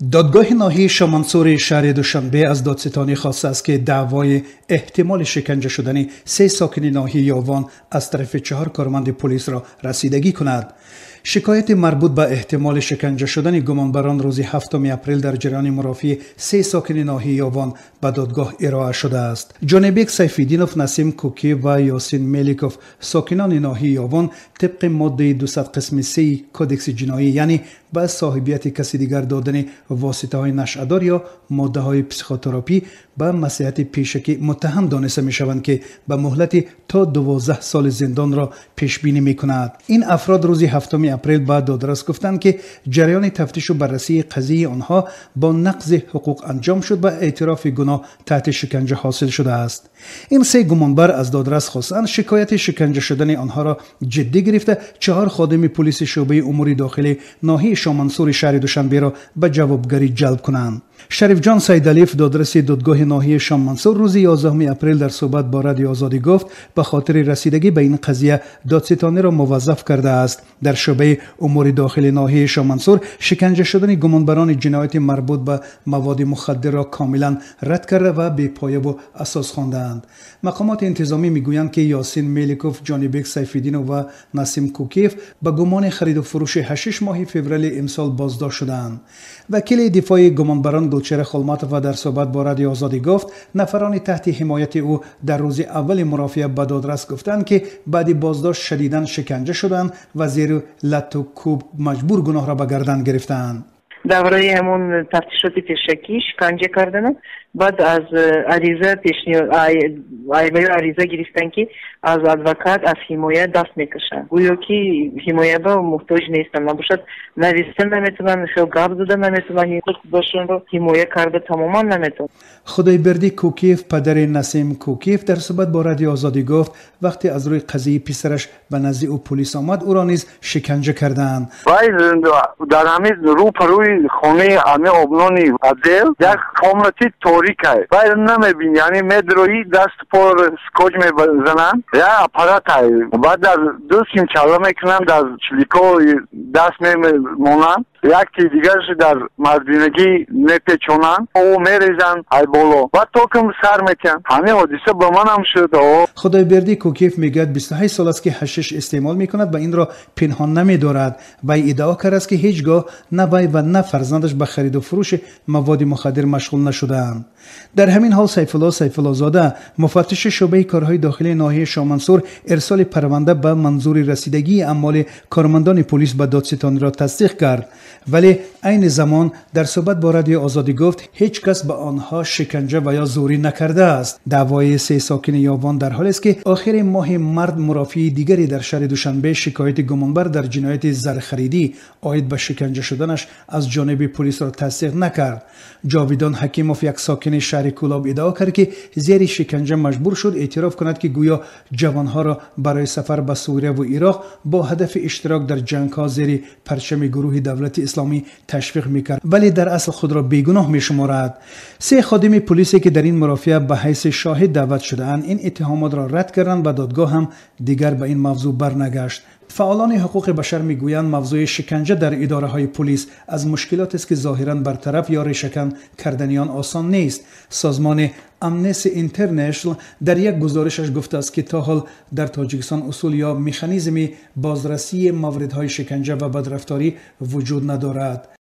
Додгоҳи ноҳияи Шомансури шаҳри Душанбе аз додситонӣ хостааст, ки даъвои эҳтимоли шиканҷа шудани се сокини ноҳияи Ёвон аз тарафи чаҳор корманди полисро расидагӣ кунад. Шикояти марбут ба эҳтимоли шиканҷа шудани гумонбарон рӯзи 7 апрел дар ҷараёни мурофиаи се сокини ноҳияи Ёвон ба додгоҳ ироа шудааст. Ҷонибек Сайфиддинов, Насим Кукиев ва Ёсин Меликов, сокинони ноҳияи Ёвон, тибқи моддаи 200 қисми 3 кодекси ҷиноӣ, яъне ба соҳибияти каси дигар додани воситаҳои нашъадор ё моддаҳои психотропӣ, ба маслиҳати пешакӣ муттаҳам дониста мешаванд, ки ба муҳлати то 12 соли зиндонро пешбинӣ мекунад. Ин афрод рӯзи 7 апрел ба додрас гуфтанд, ки ҷараёни тафтишу баррасии қазияи онҳо бо нақзи ҳуқуқ анҷом шуд ва эътирофи гуноҳ таҳти шиканҷа ҳосил шудааст. Ин се гумонбар аз додрас хостанд шикояти шиканҷа шудани онҳоро ҷиддӣ гирифта, чаҳор ходими полиси шӯъбаи умури дохилӣ ноҳияи Шомансури шаҳри Душанберо ба ҷавобгарӣ ҷалб кунанд. Шарифҷон Сайдалиев, додраси додгоҳи ноҳияи Шомансур, рӯзи 11 апрел дар суҳбат бо Радиои Озодӣ гуфт, ба хотири расидагӣ ба ин қазия додситониро муваззаф кардааст. Дар шӯъбаи умури дохили ноҳияи Шомансур шиканҷа шудани гумонбарони ҷинояти марбут ба маводи мухаддирро комилан рад карда ва бепояву асос хондаанд. Мақомоти интизомӣ мегӯянд, ки Ёсин Меликов, Ҷонибек Сайфиддинов ва Насим Кукиев ба гумони хариду фурӯши ҳашиш моҳи феврали имсол боздошт шудаанд. Вакили дифои гумонбарон Гулчера Холматова дар суҳбат бо Радиои Озодӣ гуфт, нафарони таҳти ҳимояти ӯ дар рӯзи аввали мурофиа ба додрас гуфтанд, ки баъди боздошт шадидан шиканҷа шуданд ва зери латту кӯб маҷбур гуноҳро ба гардан гирифтаанд. Давраи ҳамон тафтишоти пешакӣ шиканҷа карданам, баъд аз ариза ариза гирифтан, ки аз адвокат, аз ҳимоя даст мекашанд, гӯё ки ҳимоя ба муҳтоҷ нестанд, набошад, нависта наметавонанд, хел гап зада наметавонанд, худашонро ҳимоя карда тамоман наметавонанд. Худойбердӣ Кукиев, падари Насим Кукиев, дар суҳбат бо Радиои Озодӣ гуфт, вақте аз рӯи қазияи писараш ба назди ӯ полис омад, ӯро низ шиканҷа кардаанд. Вай дар ҳамин рӯпарӯи хонаи ҳамин обнони отдел як комнати торикай, вай намебини, яъне медрои, даст по скотч мезананд, як аппаратай, баъд дар ду симчала мекунанд, дар чилико даст мемонанд, якти дигараш дар мардинагӣ мепечонанд, об мерезанд ай боло ва токам сар метиҳанд. Ҳамин ҳодиса ба манам шуд. Худойбердӣ Кукиев мегӯяд, 28 сол аст, ки ҳашиш истеъмол мекунад ва инро пинҳон намедорад. Вай иддао кардааст, ки ҳеҷ гоҳ на вай ва на фарзандаш ба хариду фурӯши маводи мухаддир машғул нашудаанд. Дар ҳамин ҳол Сайфулло Сайфуллозода, муфаттиши шӯъбаи корҳои дохилии ноҳияи Шомансур, ирсоли парванда ба манзури расидагии амволи кормандони полис ба додситониро тасдиқ кард, вале айни замон дар суҳбат бо Радиои Озодӣ гуфт, ҳеҷ кас ба онҳо шиканҷа ва ё зӯрӣ накардааст. Даъвои се сокини Ёвон дар ҳолест, ки охири моҳи март мурофиаи дигаре дар шаҳри Душанбе шикояти гумонбар дар ҷинояти зархаридӣ оид ба шиканҷа шуданаш аз ҷониби полисро тасдиқ накард. Ҷовидон Ҳакимов, як сокини шаҳри Кӯлоб, иддао кард, ки зери шиканҷа маҷбур шуд эътироф кунад, ки гӯё ҷавонҳоро барои сафар ба Сурия ва Ироқ бо ҳадафи иштирок дар ҷангҳо зери парчами гурӯҳи Давлати Исломӣ ташвиқ мекард, вале дар асл худро бегуноҳ мешуморад. Се ходими полисе, ки дар ин мурофиа ба ҳайси шоҳид даъват шудаанд, ин иттиҳомотро рад карданд ва додгоҳ ҳам дигар ба ин мавзӯъ барнагашт. Фаъолони ҳуқуқи башар мегӯянд, мавзӯи шиканҷа дар идораҳои полис аз мушкилотест, ки зоҳиран бартараф ё решакан кардани он осон нест. Созмони Амнести Интернешнл дар як гузоришаш гуфтааст, ки то ҳол дар Тоҷикистон усул ё механизми бозрасии мавридҳои шиканҷа ва бадрафторӣ вуҷуд надорад.